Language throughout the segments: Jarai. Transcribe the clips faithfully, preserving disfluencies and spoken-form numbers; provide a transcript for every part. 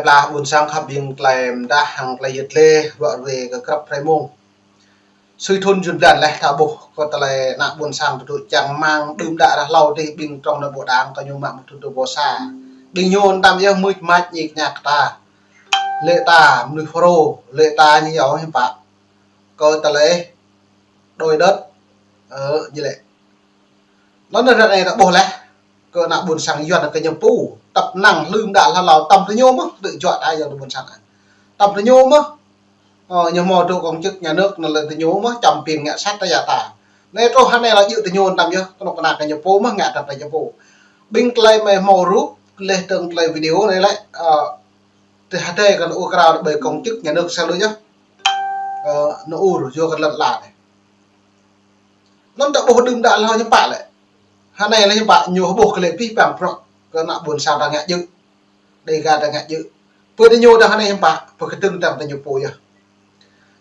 Pla ƀôn sang khăp ƀing tơlơi mơdah hăng tơlơi yet lĕ wă rê kơ krăp hrơi mông. Sui thun jun blan leh ta ƀuh kơ tơlơi ană ƀôn sang pơtŭ čang mang đưm đă rah hlâo tih ƀing trong nơ ƀô đang kơ ñu mă mơ̆ thun tơ ƀô sa. Ƀing ñu tam yơh mưč mač ñik ñak ta. Lĕ ta mnuih Phrô, lĕ ta ñu yâo hiưm pă. Kơ tơlơi đôi đớt, ơ, ñu lĕ. Anŭn ră anai ta ƀuh leh, kơ ană ƀôn sang Yuan kơ ñu pô, tăp năng hlưm đă hlâo hlâo tăm tơ ñu mơ̆, tơ juă ta yơh tơ ƀôn sang. Tăm tơ ñu mơ̆, ơ, ñu hmâo tơ công chức nhà nước anŭn lĕ tơ ñu mơ̆, čăm pin ngă sat ta yă ta. Anai truh hơnai lĕ djơ̆ tơ ñu tam yơh, kơnuk kơna kơ ñu pô mơ̆ ngă tăm tơ ñu pô. Ƀing tơlơi mơi hmâo rup, leh tơng tơlơi video anai lĕ, ơ, tơ hơtai kơ anŭn ur krao ƀơi công chức nhà nước sa lu yơh. Ơ, anŭn ur, yua kơ lŏn la anai. Anŭn ta ƀuh đưm đă hlâo hiưm pă lĕ. Hơnai lĕ hiưm pă ñu ƀuh kơ lĕ pih păng prŏk kơ ană ƀôn sang ta ngă djơ̆. Đêga ta ngă djơ̆. Pơ tơ ñu ta hơnai hiưm pă, pơkơdơ̆ng tăm tơ ñu pô yơh.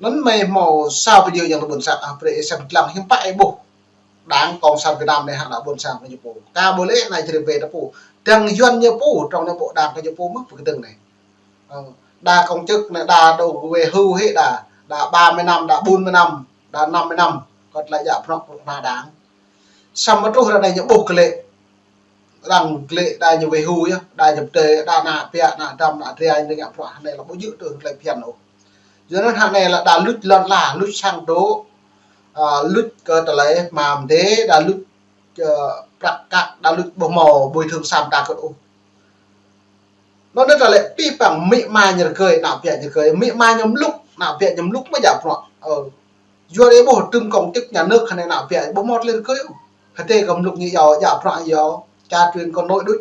Anŭn mơi hmâo sa video yang tơ ƀôn sang, ah, pre sem tlang hiưm pă ih ƀuh. Đảng Cộng sản Việt Nam anai hăng ană ƀôn sang kơ ñu pô. Ka ƀu lĕ anai čơrê ƀe ta pô. Đang Yuan ñu pô, trong ñu pô đang kơ ñu pô mơ̆ pơkơdơ̆ng anai. Ơ, đa công chức anai, đa đô wê hưu hĭ đa, đa ba mươi năm, đa bốn mươi năm, đa năm mươi năm, kơ tơlơi djă prŏk prŏk na đang. Samơ̆ truh ră anai ñu ƀuh kơ lĕ, đang kơ lĕ đa ñu wê hưu yơh, đa ñu pơdơi, đa ană piă, ană dăm, ană dria, ñu ngă prŏk hơnai lĕ ƀu djơ̆ tơ tơlơi phiăn ôh. Yua anŭn hơnai lĕ đa luč lŏn la, luč sang tơ, ơ, luč kơ tơlơi mă mơdê, đa luč, ơ, prăk kăk, đa luč ƀu hmâo bồi thường sa mơta kơt ôh. Anŭn ta lĕ pih păng amĭ ama ñu rơgơi, ană piă ñu rơgơi, amĭ ama ñu mlŭk, ană piă ñu mlŭk mơ̆ djă prŏk. Ơ. Yua rê ƀuh tơm công chức nhà nước hơnai ană piă ƀu hmâo tơlơi rơgơi ôh. Hơtai kơ mlŭk ñu yâo, djă prŏk yâo, cha truyền con nối đôč.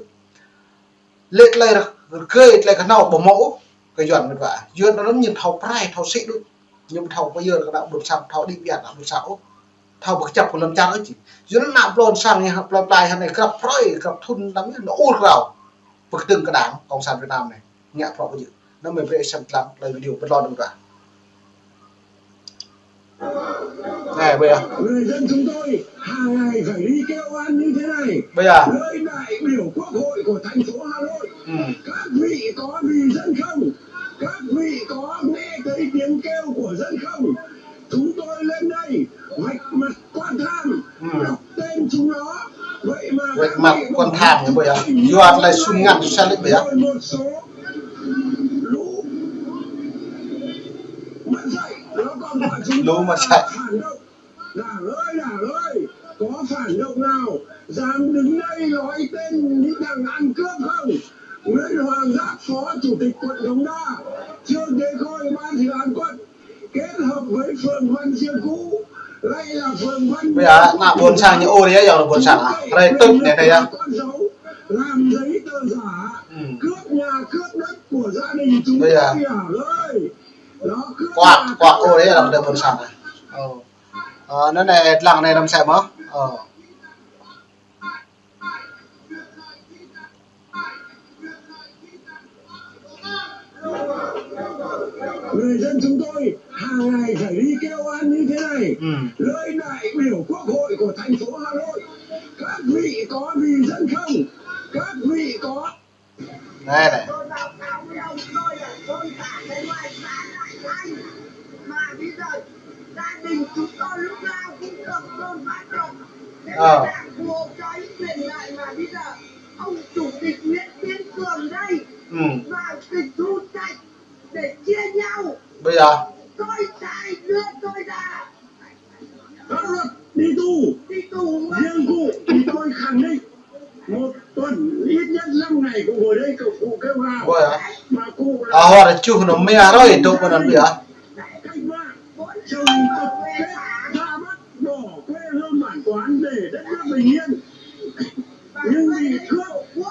Lĕ tơlơi rơgơi, tơlơi kơhnâo ƀu hmâo ôh, kơ Yuan mĕt wa. Yuan anŭn ñu thâo prai, thâo sĭ đôč. Ñu ƀu thâo pơyơr kơ ană ƀôn sang, thâo đĭ ƀiă kơ ană ƀôn sang ôh. Thâo pơkơjăp kơ lŏn čar ôh či. Yua anŭn ană ƀôn sang ñu plơi plơi hơnai krăp hrơi, krăp thun tam yơh, anŭn ur krao. Pơkơdơ̆ng kơ đảng Cộng sản Việt Nam anai. Ngă prŏk ƀu djơ̆. Anŭn mơi pre sem tlang tơlơi video pơlon đơ̆ng ta. Này, bây giờ. Người dân chúng tôi hàng ngày phải đi kêu oan như thế này. Bây giờ. Nơi đại biểu Quốc hội của thành phố Hà Nội. Ừ. Các vị có vì dân không? Các vị có nghe thấy tiếng kêu của dân không? Chúng tôi lên đây vạch mặt quan tham, ừ, đọc tên chúng nó. Vậy mà các vị quan tham như bây giờ. Yua tơlơi sung ngăn sa lĕ bây giờ. Rồi một số lũ mất dạy, nó còn gọi chúng lũ mất dạy. Phản động. Đảng ơi, Đảng ơi, có phản động nào dám đứng đây nói tên những thằng ăn cướp không? Nguyễn Hoàng Giáp, phó chủ tịch quận Đống Đa, Trương Thế Khôi, ban thư án quận, kết hợp với phường Văn Xương cũ, lại là phường Văn Bây giờ ană ƀôn sang ñu ur yơh, yua ană ƀôn sang ah. Rai tŭt anai ta yơh. Con dấu, làm giấy tờ giả, ừ, cướp nhà cướp đất của gia đình chúng tôi, Đảng ơi. Nó cướp nhà cướp đất. Kuak, kuak ur yơh, ană ƀôn sang ah. Ơ. Ơ, anŭn anai lăng anai năm sem ah. Ơ. Người dân chúng tôi hàng ngày phải đi kêu oan như thế này. Ừ. Nơi đại biểu Quốc hội của thành phố Hà Nội, các vị có vì dân không? Các vị có Này, này. Tôi báo cáo với ông, tôi là thôn cả cái ngoài xã Đại Thanh. Mà bây giờ gia đình chúng tôi lúc nào cũng được thôn phát động. Thế mà Đảng bộ cho ý quyền lại mà bây giờ ông chủ tịch Nguyễn Tiến Cường đây. Ừ. Và tịch thu sạch để chia nhau. Bây giờ. Tôi sai, đưa tôi ra. Pháp luật đi tù. Đi tù. Riêng cụ thì tôi khẳng định một tuần ít nhất năm ngày cụ ngồi đây, cụ, cụ kêu gào. Ôi à. Mà cụ là À, hoa là chưa nó mè rồi, đâu có làm gì à? Cách mạng, chống tập kết, ra Bắc, bỏ quê hương bản quán để đất nước bình yên. Nhưng bị cướp.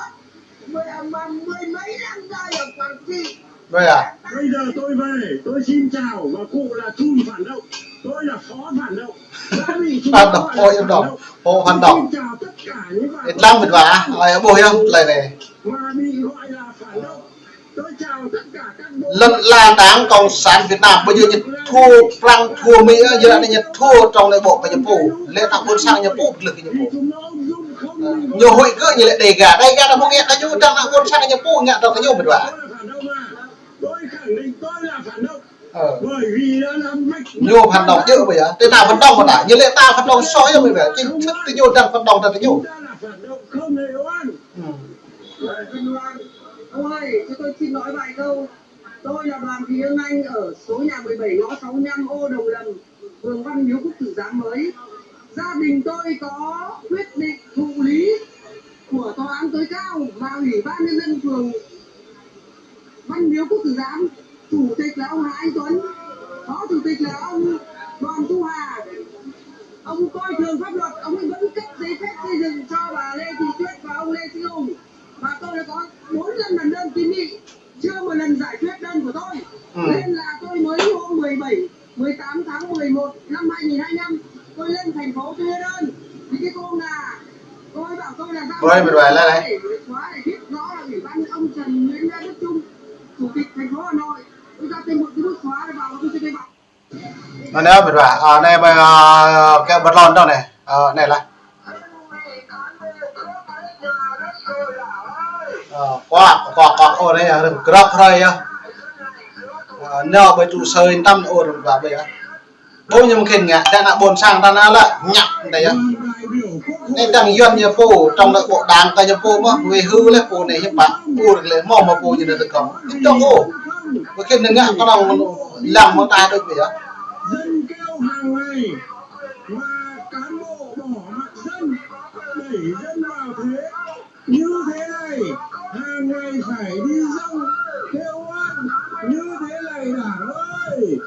Mười, à, mà mười mấy năm rồi ở Quảng Trị. Bây giờ. Bây giờ tôi về, tôi xin chào và cụ là Chùm phản động. Tôi là phó phản động. Đã bị Chùm Phản động, phó phản ôi, động. Phó phản động. Xin chào tất cả những bạn Ih lăng mĕt wa, ơi, ƀuh yơh, tơlơi anai. Mà bị gọi là phản động. Tôi chào tất cả các bộ Lŏn la đảng Cộng sản Việt Nam, ƀu djơ̆ ñu thâo Prăng, thâo Mi, ơ, yua anai ñu thâo trong anai ƀu kơ ñu pô. Lĕ ană ƀôn sang ñu pô, pơglưh kơ ñu pô. Ơ, ñu huĭ kơ ñu lĕ Đêga, Đêga ta ƀu ngă kơ ñu, đang ană ƀôn sang ñu pô, ngă tơ kơ ñu mĕt wa. Khẳng định tôi là phản động. Ờ. Bởi vì đã làm mạch Ñu phản động chứ bây giờ. Tơ ta phản động mơ̆ ta. Ñu lĕ ta phản động soi yơh mơ̆ ta. Chính thức tơ ñu đang phản động ta tơ ñu. Chúng ta là phản động không hề oan. Ừ. Đấy, Văn Loan. Ông ơi, cho tôi xin nói vài câu. Tôi là Đoàn Thị Hương Anh ở số nhà mười bảy ngõ sáu mươi lăm Ô Đồng Lâm, phường Văn Miếu Quốc Tử Giám mới. Gia đình tôi có quyết định thụ lý của Tòa án Tối Cao mà Ủy ban Nhân dân phường Văn Miếu Quốc Tử Giám, chủ tịch là ông Hà Anh Tuấn, phó chủ tịch là ông Đoàn Thu Hà. Ông coi thường pháp luật, ông ấy vẫn cấp giấy phép xây dựng cho bà Lê Thị Tuyết và ông Lê Sĩ Hùng. Mà tôi đã có bốn lần làm đơn kiến nghị, chưa một lần giải quyết đơn của tôi. Ừ. Nên là tôi mới hôm mười bảy, mười tám tháng mười một năm hai nghìn hai mươi lăm, tôi lên thành phố tôi đưa đơn. Thì cái cô là, cô ấy bảo tôi là giao Ôi, mệt mỏi lắm này. Để xóa để viết rõ là ủy ban ông Trần Nguyễn Đức Trung, chủ tịch thành phố Hà Nội. Tôi ra tên một cái bút xóa vào, tôi sẽ vào. Anai mĕt wa, anai mă, a, kơ bơtlon dong anai. A, anai lah. A, kuak, kuak, kuak, ơ, anai yơh, rơ̆ng krŏk hrơi yơh. A, nao ƀơi tru sơi tăm, ơ, rơ̆ng ba ƀơi yơh. Ƀu ñu mơ̆ng khĭn ngă, ta ană ƀôn sang ta anai lah, ñăp anai yơh. Anai dăng Yuan ñu pô, trong lĕ bộ đảng kơ ñu pô mơ̆n, wai hư lĕ pô anai hiư̆m pă, pô lĕ mơ̆ mă pô ñu anai tơkŏng. Tơkŏng ôh. Ƀu khĭn ngă kơnơ̆ng lăng mơ̆ng ta đôč ƀơi yơh. Dân kêu hàng ngày mà cán bộ bỏ mặc dân, đẩy dân vào thế như thế này, hàng ngày phải đi dâng kêu oan như thế này đảng ơi.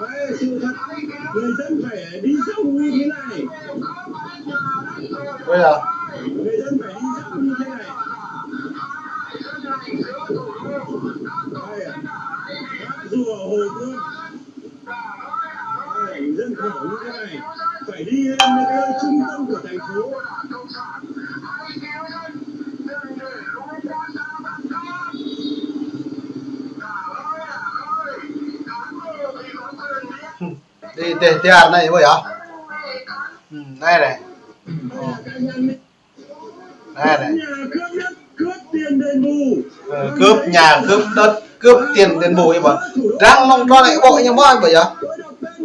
Đây là sự thật, người dân phải đi dâng như thế này. Ôi à. Người dân phải đi dâng như thế này. Đây à. Rùa Hồ Gươm. Dân khổ như thế này, phải đi đến nơi trung tâm của thành phố. Đi, đi, đi, anai, ơi à. Ừ, anai này. Anai này. Nhà cướp đất, cướp tiền đền bù. Ờ, cướp nhà, cướp đất, cướp tiền đền bù, ih ƀuh. Đang mơ̆ng trŏ anai ƀu ñu mơ̆n ƀơi yơh.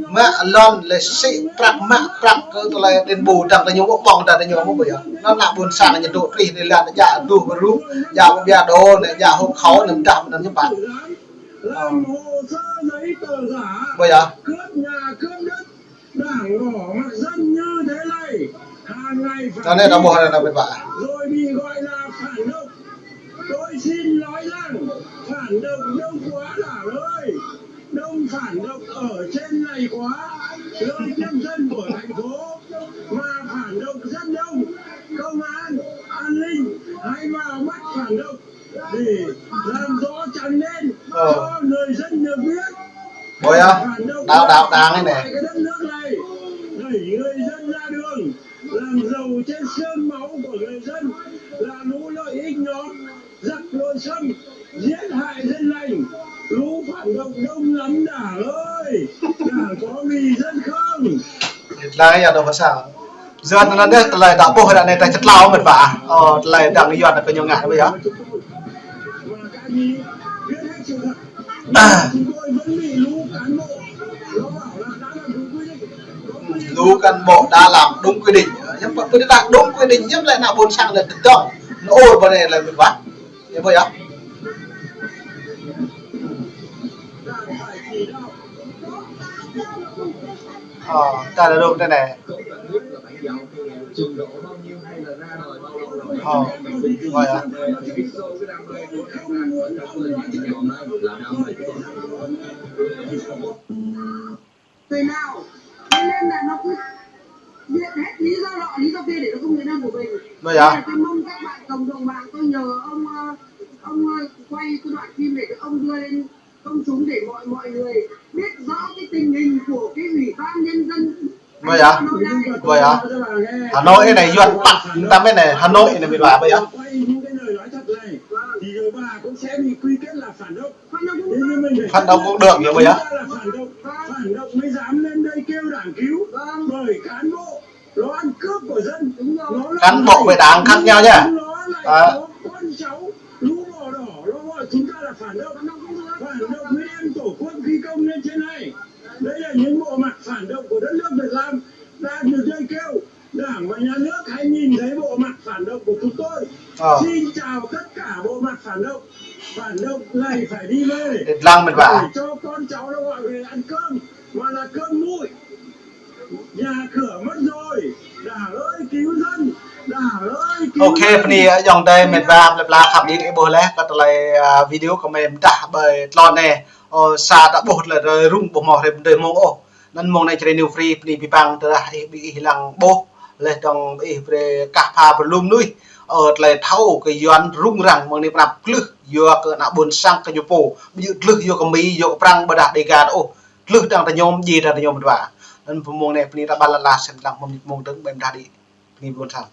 Mă lŏn lĕ sĭ prăk, mă prăk kơ tơlơi đền bù, đang tơ ñu ƀu ƀơ̆ng, đang tơ ñu ƀu ƀơi yơh. Anŭn ană ƀôn sang ñu dŏ trih, đi lăng djă duh ƀrŭ, djă ƀia đô, anai djă hộ khẩu, anŭn dah, anŭn ñu pă. Làm hồ sơ giấy tờ giả, ƀơi yơh. Cướp nhà, cướp đất. Đảng bỏ mặc dân như thế này, hàng ngày phải... Anai ta ƀuh anai mĕt wa. Rồi bị gọi là phản động. Tôi xin nói rằng phản động đông quá đảng ơi. Đông phản động ở trên này quá. Rồi nhân dân của thành phố mà phản động rất đông. Công an, an ninh, hãy vào bắt phản động. Để làm rõ trắng đen cho người dân được biết. Ôi à, phản động đảo, đảo, đảng này này. Cái đất nước này, đẩy người dân ra đường, làm giàu trên xương máu của người dân, là lũ lợi ích nhóm, giặc nội xâm, giết hại dân lành, lũ phản động đông lắm đảng ơi. Đảng có vì dân không? Lai ya dong pasang. Yuan anŭn dêh, tơlơi ta ƀuh ră anai ta čơtlao mĕt wa. Ơ, tơlơi dăng Yuan kơ ñu ngă ƀơi yơh. Lũ cán bộ đã làm đúng quy định. Hiư̆m pă ƀơi ta đúng quy định, hiư̆m lĕ ană ƀôn sang lĕ tơdŏng. Anŭn ôh ƀơi anai lĕ mĕt wa. Ih ƀuh yơh. Ơ, ta lĕ rŏng tơ anai. Ơ, ơ, yơh. Thế nào? Thế nên là nó cứ viện hết lý do nọ, lý do kia để nó không Việt Nam của mình. Ơ, yơh. Nên là tôi mong các bạn cộng đồng mạng, tôi nhờ ông, ờ, ông, ờ, quay cái đoạn phim để ông đưa lên công chúng để mọi, mọi người biết rõ cái tình hình của cái ủy ban nhân dân thành phố Hà Nội này. Ơ, yơh. Hà Nội anai Yuan păt, ta mĕt anai Hà Nội anai mĕt wa ƀơi yơh. Quay những cái lời nói thật này thì bà cũng sẽ bị quy kết là phản động. Thế nhưng mà phản động cũng được, hiểu không? Chúng ta là phản động, phản động mới dám lên đây kêu đảng cứu, bởi cán bộ nó ăn cướp của dân. Cán bộ với đảng khác nhau nhá. Nó là Có con cháu, lũ màu đỏ, nó gọi chúng ta là phản động. Phản động mới đem Tổ quốc phi công lên trên này. Đấy là những bộ mặt phản động của đất nước Việt Nam. Đang được dây kêu, Đảng và nhà nước hãy nhìn thấy bộ mặt phản động của chúng tôi. Ờ. Xin chào tất cả bộ mặt phản động. Phản động này phải đi về. Để lăng mình bảo. Để cho con cháu nó gọi về ăn cơm, mà là cơm nguội. Nhà cửa mất rồi. Đảng ơi cứu dân. Đảng ơi cứu dân. Ok, bơni ayŏng adơi mĕt wa mĕt la khăp, ih ƀuh laih kơ tơlơi, a, video kơ mĕt dah ƀơi tlôn anai. Ơ, sa ta ƀuh tơlơi rung ƀuh mơ̆ rem dơi mông ôh. Anŭn mông anai Jrai New Free bơni abih bang tơdah ih ƀing ih lăng ƀuh. Laih dơ̆ng ih brơi kah pha pơlŭm mơnuih. Ơ, tơlơi thâo kơ Yuan rŭng răng mơ̆ng anai pơnăp glưh yua kơ ană ƀôn sang kơ ñu pô. Ƀu djơ̆ glưh yua kơ Mi, yua kơ Prăng ƀôdah Đêga ôh. Glưh dơ̆ng tơ ñu, djai dơ̆ng tơ ñu mĕt wa. Anŭn mông anai bơni ta ƀăn lăn la sem lăng mơ̆ng mông dơ̆ng ƀem dah đĭ. Bơni ƀôn sang.